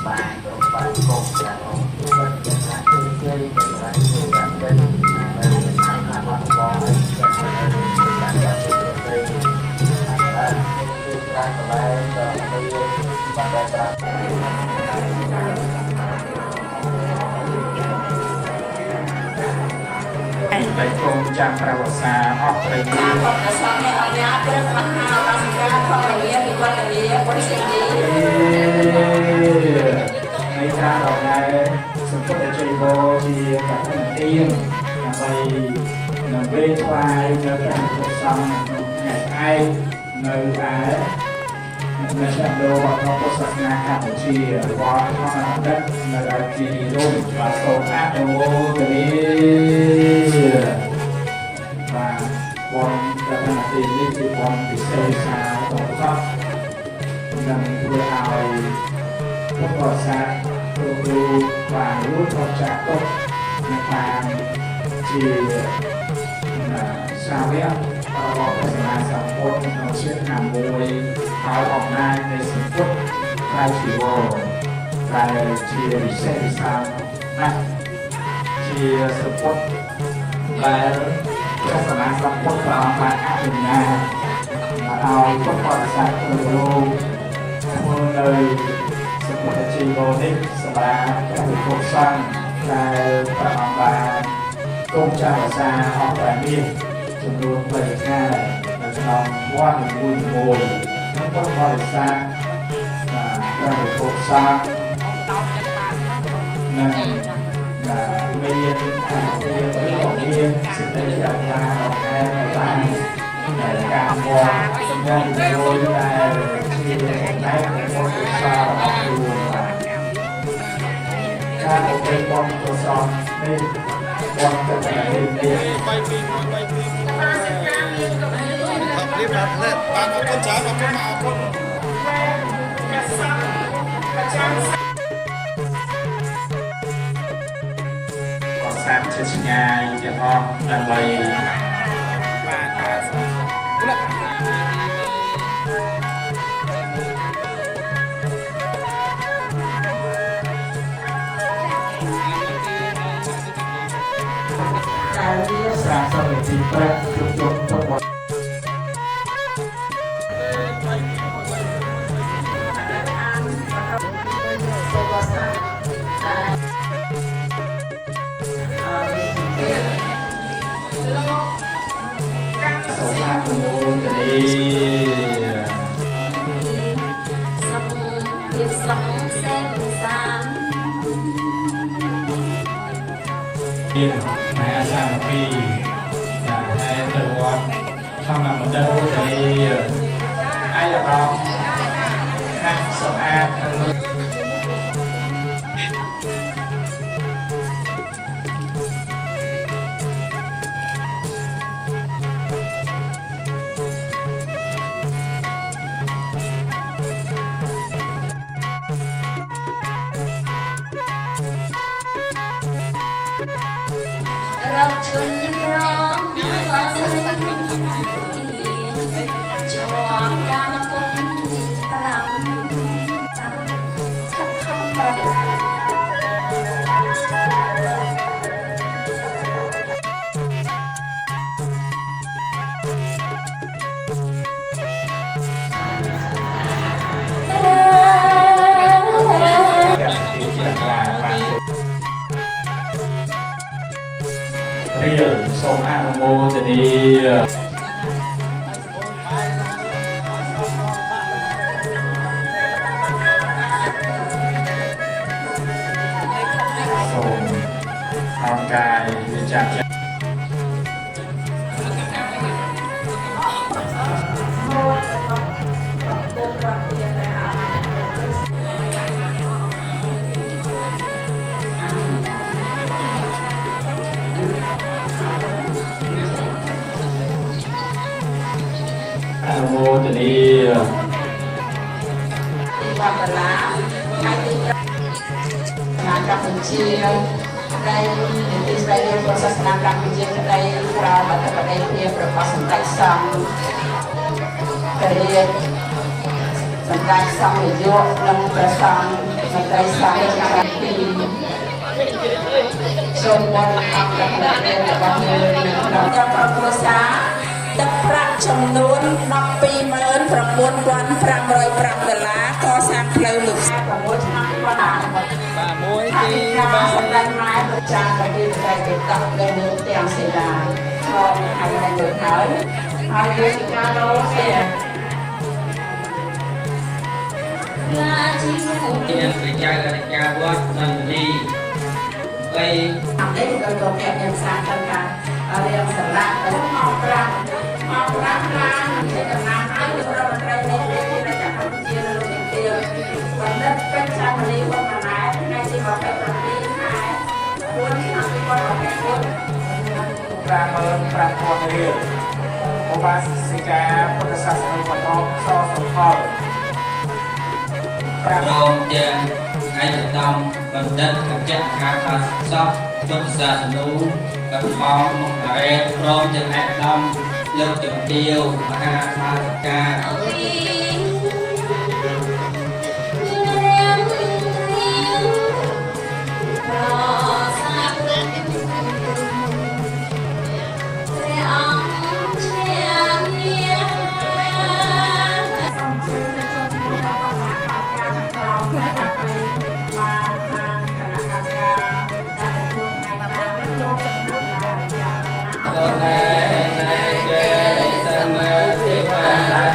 បានបានកុំយ៉ាងបាត់យ៉ាងណាគឺគេបានគឺបានទៅនៅខាងខាងបងហើយបានបានទៅទៅគឺប្រាកន្លែងក៏មានបានដែរប្រា ដែលគង់ចាំព្រះវស្សាអស់ព្រៃ ការខំប្រសងអ្នកអញ្ញាព្រឹកមហាបាសិកាខំរាវិវត្តរាពុទ្ធសិទ្ធិ នៃការដង្ហែសម្ពុទ្ធជ័យវរជាកឋិនទានដើម្បីនឹងវេថ្វាយនៅព្រះពុទ្ធសង្ឃក្នុងថ្ងៃស្អែកនៅឯមជ្ឈមណ្ឌលវប្បធម៌ពុទ្ធសាសនាកម្ពុជាវត្តធម្មបណ្ឌិតនៅឯទីរួមបាទសូមអនុមោទនាបាទបុណ្យកឋិនទាននេះជាបុណ្យពិសេសសាបំផុតនឹងធ្វើឲ្យពុទ្ធបរិស័ទគ្រប់រូបបានរួចផុតចាកទុក្ខនិងបានជាសាវករបស់ព្រះសម្មាសម្ពុទ្ធក្នុងជាតិណាមួយហើយអំណាចនៃសម្ពុទ្ធត្រៃជីវរដែលជាវិសេសវិសាលណាស់ជាសម្ពុទ្ធដែលព្រះសម្មាសម្ពុទ្ធព្រះអង្គបានអនុញ្ញាតឲ្យពុទ្ធបរិស័ទគ្រប់រូបធ្វើនៅសម្ពុទ្ធជីវរនេះសម្រាប់ព្រះពុទ្ធសង្ឃដែលព្រះអង្គបានគង់ចាំរក្សាអស់តែនេះចំនួន3ខែនៅក្នុងវត្តនីមួយៗនិងពុទ្ធបរិស័ទព្រះពុទ្ធសង្ឃនិងមានអនុភាពឬក៏មានសេចក្តីជ្រះថ្លាដល់ខែនៅបានដែលការវត្តនិងមួយដែលជាចំណែកនៃបុណ្យកុសលរបស់ខ្លួនបាទការបំពេញបុណ្យកុសលនេះបុណ្យកតញ្ញនេះ រៀបរាប់លេបបាទអរគុណច្រើនអរគុណមកអរគុណ កសាងជាឆ្ងាយទាំងអស់ដើម្បី បាទបាទ 30នាទីព្រឹកជួបជុំទុកបសូមអនុមោទនា សុខភាពសុខសេមសាន មានមហាសាមគ្គីដែលហើយទៅវត្តធម្មមណ្ឌលទនាអាយអារម្មណ៍ហាក់សម្អាតនិង រកជនក្រមជាប់កម្មគុណ5ចាំខិតខំប្រឹង ជាជាខ្លាបាទរៀលសូមអនុមោទនាសូមអរកាយវិចារ នាកម្ពុជាក្តីនីតិស្តីពុទ្ធសាសនាកម្ពុជាក្តីក្រោមអធិបតីភាពរបស់សម្ដេចសង្ឃរាជសម្ដេចសង្ឃនាយកនិងព្រះសង្ឃមន្ត្រីសង្ឃជាច្រើនពីសូមបរិអង្គព្រះរបស់យើងនៅក្នុងក្រុមគ្រួសារទឹកប្រាក់ចំនួន129,505ដុល្លារកសាងផ្លូវលោក6ឆ្នាំ2000បាទ1 2 3សម្ដេចម៉ែប្រចាំប្រជាត្រីបេតកនៅលើទាំងសេលាផងហើយនៅលើហើយហើយយើងការលោសេ ជាប្រជាអធិការវត្តនន្ទនីបី នេះក៏លោកអ្នកយ៉ាងសាទៅការរៀងសម្រាប់ទៅមកប្រាំមកប្រាំឡានជាតំណាងឲ្យរដ្ឋមន្ត្រីនៃប្រជាជាតិកម្ពុជាលោកជំទាវបណ្ឌិតពេជ្រច័ន្ទមនីហ៊ុនម៉ាណែតថ្ងៃទី27ខែ4ឆ្នាំ2024 55,000រៀលឧបាសិកាពុទ្ធសាសនិកបឋមសសុផល ព្រមទាំងឯកឧត្តមបណ្ឌិតអគ្គមហាបាសកពុទ្ធសាសនូកផងមុខរ៉េព្រមទាំងឯកឧត្តមលោកជំទាវមហាបាសិកា សូមជឿទៅចូលក្នុងដល់គណៈកម្មការខាងក្រោមដើម្បីបានខាងគណៈកម្មការដែលទទួលថ្ងៃណាចូលចំនួនដល់យ៉ាង តនេនេចេសមាធិបា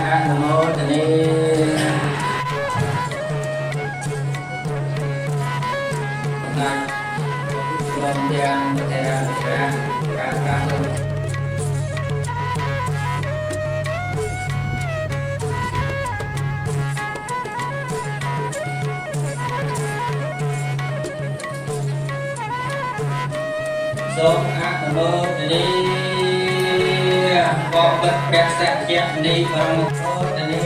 អនុមោទនីណាព្រមទាំងប្រធានការការ សូមអនុមោទនាបបិទ្ធព្រះសក្យនីបរមោទនា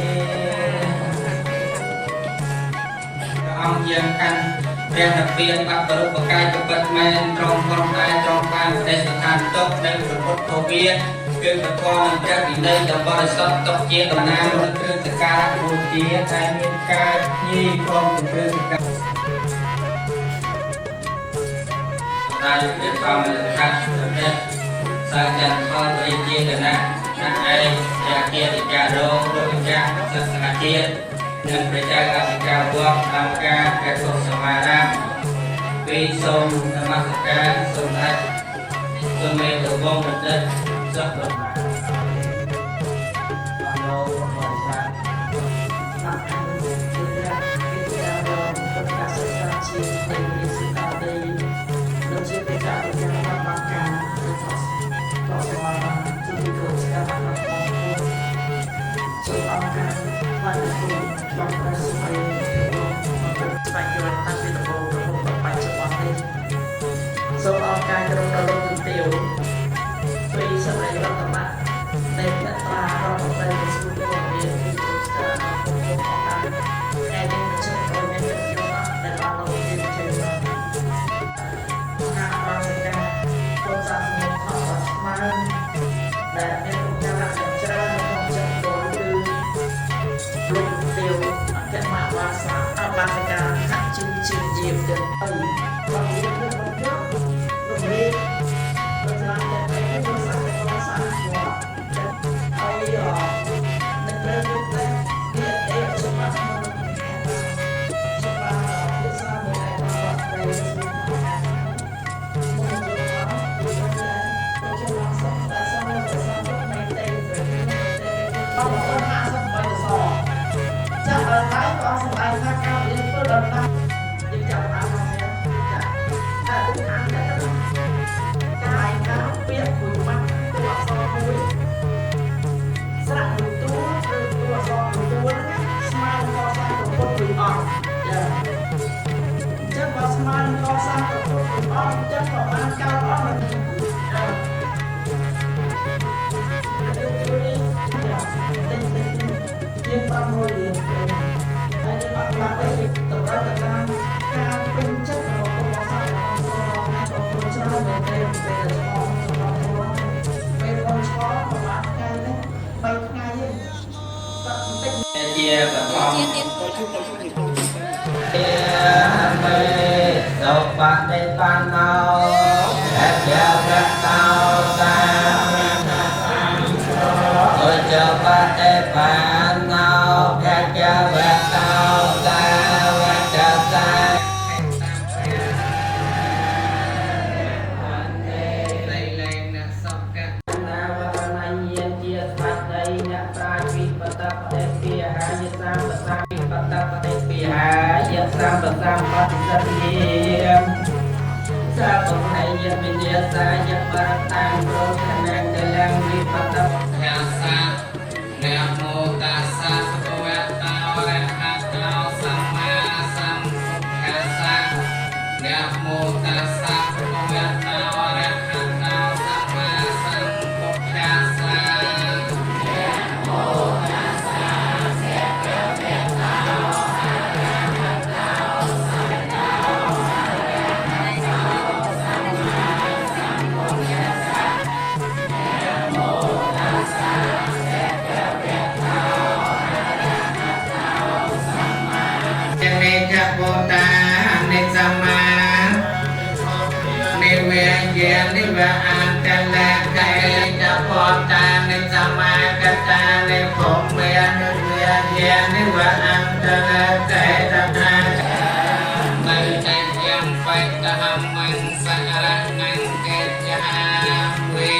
ព្រះអង្គយាងកាន់ព្រះនិព្វានបបរុបកាយប្រពិតមែនត្រង់ត្រង់ដែរត្រង់បានប្រទេសស្ថានទុកនៅព្រះពុទ្ធវិទ្យាគឺពធនិងព្រះវិន័យដ៏បរិសុទ្ធទុកជាតំណាងឬគ្រឿងសក្ការៈបូជាតែមានការញីព្រមទាំងគ្រឿងសក្ការៈ រាជព្រះធម្មលក្ខប្រទេសសាចន្ទផលរាជាគណៈណៈឯងជាគាតិការោលោកចាស់សិក្សាជាតិនិងប្រជាអធិការវត្តអង្គការព្រះសុខសមារាមពីសូមនមស្ការសម្ដេចសូមមេត្តាវងបណ្ឌិតសុខប្រមាអរលោកបរិស័ទ អនុជាព្រះវិទ្យារងពុទ្ធសាសនាជានៃរាជកាដីលោកជាបេក្ខជនរបស់អង្គការឬក៏ក៏សមាជិកលោកស្ថាប័នរបស់សូមអង្គការបានទទួលបានប្រសិទ្ធភាពស្វែងយល់តាំងពីដំបូងរហូតដល់បច្ចុប្បន្ននេះសូមអង្គការក្រុមដល់លោកជំទាវពីសម្លេងរដ្ឋបាលនៃអ្នកត្រារដ្ឋមន្ត្រីក្រសួងព័ត៌មានគឺលោកស្ថាប័នអង្គការថ្ងៃនេះខ្ញុំក៏មានកិត្តិយសណាស់ដែលបានលោកជាជើងមកថាបានសកម្មពុទ្ធសាសនាថតស្មើដែលមានឧបការៈយ៉ាងច្រើននៅក្នុងចិត្តពលគឺលោកជំទាវអគ្គមហាបាសាអបាសិកាហាក់ជិនជិនយាមទាំងបីបានរៀបរៀងបញ្ចប់រំលែកដល់ច្រើនតែពេលនេះសាសនាសាសនាហើយនឹងត្រូវមានតែ DNA ច្បាស់ក្នុងខេត្តច្បាស់ភាសាមួយឯកបត្រីមុននឹងយកមកគឺថាចូលឡើងសុខតែសមតែសមនៃទេបងប្អូន58សចាប់ដល់តែក៏សម្ដែងថាការរៀនធ្វើដល់តាមយើងចាប់តាមមកចាតែទុកអានតែកាយការពាក្យមួយម៉ាត់តួអក្សរមួយស្រៈមួយតួឬតួអក្សរមួយតួហ្នឹងស្មើនឹងកសាងប្រពុតមួយអង្គចាអញ្ចឹងបើស្មើនឹងកសាងប្រពុតមួយអង្គអញ្ចឹងក៏បានកោតអង្គអើជួយនេះទិញទិញជាង500រៀលហើយយើងអត់បានទេតម្រូវទៅតាមការពេញចិត្តរបស់ បឋមមេសុបតិបណ្ណោអជ្ជវតោតាឧច្ចបតិបណ្ណោអជ្ជវតោតាវចតាណាវរណញ្ញាជាស្បាច់ដីអ្នកប្រាជ្ញវិបតបតិពីហាយសាមសាវិបតបតិពីហាយសាមសាមបតិសទ្ធិសាបណៃយវិញ្ញាសាយបរតាំប្រោខណាកលាំងវិបត ធាសានមោតាសាភគវតោអរហតោសម្មាសម្ពុទ្ធស្សៈនមោតាសាភគវតោអរហតោសម្មាសម្ពុទ្ធស្សៈ នេចពុតានិសមានិវេយានិវអន្តលកេចពុតានិសមាកតានិភូមេនិវេយានិវអន្តលកេតថានៅតែយ៉ាងបេតហមੰសរណង្កេចាវិ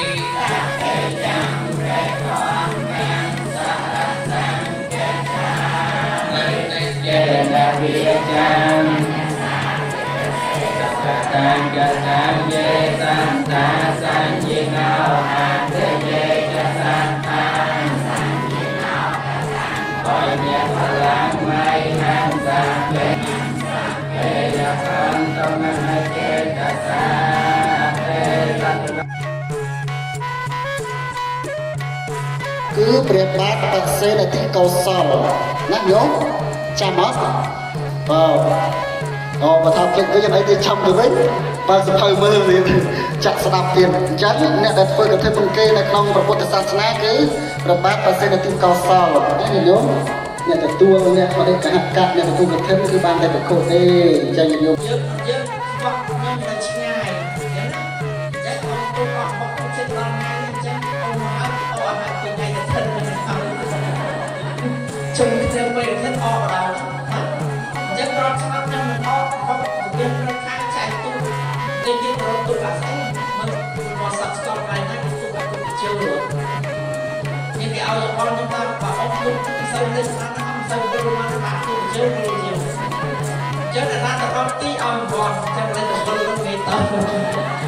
នៅតែចេនវិចាមកតាំកតាំយេសន្តាសញ្ញិណោអន្តយេចសន្តាបញ្ញាพลังไม่หันสังเกเอยพันตมะเกตสาเตสัต គឺព្រះបាទបសេនធិកោសលណាញោមចាំអត់បាទអូបើថាភ្លេចវិញអីទេចាំទៅវិញបើសភៅមើលទៀតចាក់ស្ដាប់ទៀតអញ្ចឹងអ្នកដែលធ្វើកឋិនមុនគេនៅក្នុងព្រះពុទ្ធសាសនាគឺព្រះបាទបសេនធិកោសលណាញោមអ្នកទទួលអ្នកបរិកហកៈអ្នកទទួលកឋិនគឺបានតែប្រកោទេអញ្ចឹងញោម យើងយើងស្បោះខ្ញុំនៅឆ្ងាយអញ្ចឹងណាអញ្ចឹងអងទុកអស់បុកទុកចិត្តដល់ថ្ងៃអញ្ចឹងអូមកឲ្យអូអត់ឲ្យពីថ្ងៃទៅធិនមិនអត់ជុំគ្នាពេលធិនអស់ដល់អញ្ចឹងប្រាប់ច្បាប់ខ្ញុំមិនអស់បុកយើងត្រូវខាងចែកទូតែយើងរត់ទូអត់ស្អីមិនមកសັບស្កល់ថ្ងៃណាទូអត់ទូជឿនេះគេឲ្យយោបល់ខ្ញុំថាបើអស់ទូសូវលេងស្អាតណាស់សូវវិលមកដាក់ទូជឿជឿចឹងតែណាទៅដល់ទីឲ្យវត្តចឹងតែទៅវិលនឹងគេត